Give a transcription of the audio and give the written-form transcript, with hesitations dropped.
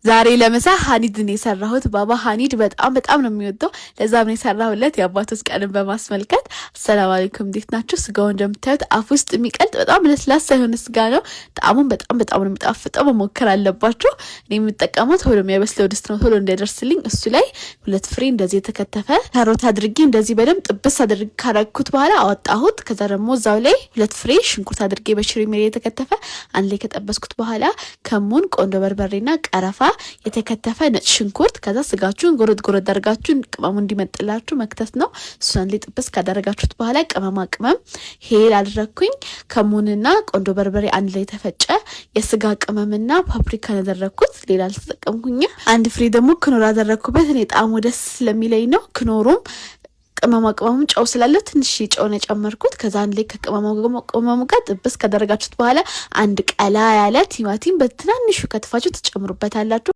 ዛሬ ለምሳ ሀኒድን የሰራሁት። ባባ ሀኒድ በጣም በጣም ነው የሚወደው። ለዛም ነው የሰራሁለት የአባቶች ቀንን በማስመልከት። አሰላሙ አለይኩም፣ እንዴት ናችሁ? ስጋው እንደምታዩት አፍ ውስጥ የሚቀልጥ በጣም ለስላሳ የሆነ ስጋ ነው። ጣዕሙን በጣም በጣም ነው የሚጣፍጠው። መሞከር አለባችሁ። እኔ የምጠቀመው ቶሎ የሚያበስለው ድስት ነው፣ ቶሎ እንዲያደርስልኝ። እሱ ላይ 2 ፍሬ እንደዚህ የተከተፈ ካሮት አድርጌ እንደዚህ በደንብ ጥብስ አድርጌ ካረግኩት በኋላ አወጣሁት። ከዛ ደግሞ እዛው ላይ 2 ፍሬ ሽንኩርት አድርጌ በሽሪ ሜሪ የተከተፈ አንድ ላይ ከጠበስኩት በኋላ ከሙን፣ ቆንዶ በርበሬና ቀረፋ፣ የተከተፈ ነጭ ሽንኩርት፣ ከዛ ስጋችሁን ጎረድ ጎረድ አድርጋችሁ ቅመሙ እንዲመጥላችሁ መክተት ነው። እሱን ላይ ጥብስ ካደረጋችሁት በኋላ ቅመማ ቅመም ሄል አደረግኩኝ። ከሙንና ቆንዶ በርበሬ አንድ ላይ የተፈጨ የስጋ ቅመምና ፓፕሪካን ያደረግኩት፣ ሌላ አልተጠቀምኩኝም። 1 ፍሬ ደግሞ ክኖር አደረግኩበት። እኔ ጣዕሙ ደስ ስለሚለኝ ነው። ክኖሩም ቅመማ ቅመሙ ጨው ስላለው ትንሽ ጨው ነው የጨመርኩት። ከዛ አንድ ላይ ከቅመማ ቅመሙ ጋር ጥብስ ካደረጋችሁት በኋላ አንድ ቀላ ያለ ቲማቲም በትናንሹ ከትፋችሁ ትጨምሩበታላችሁ።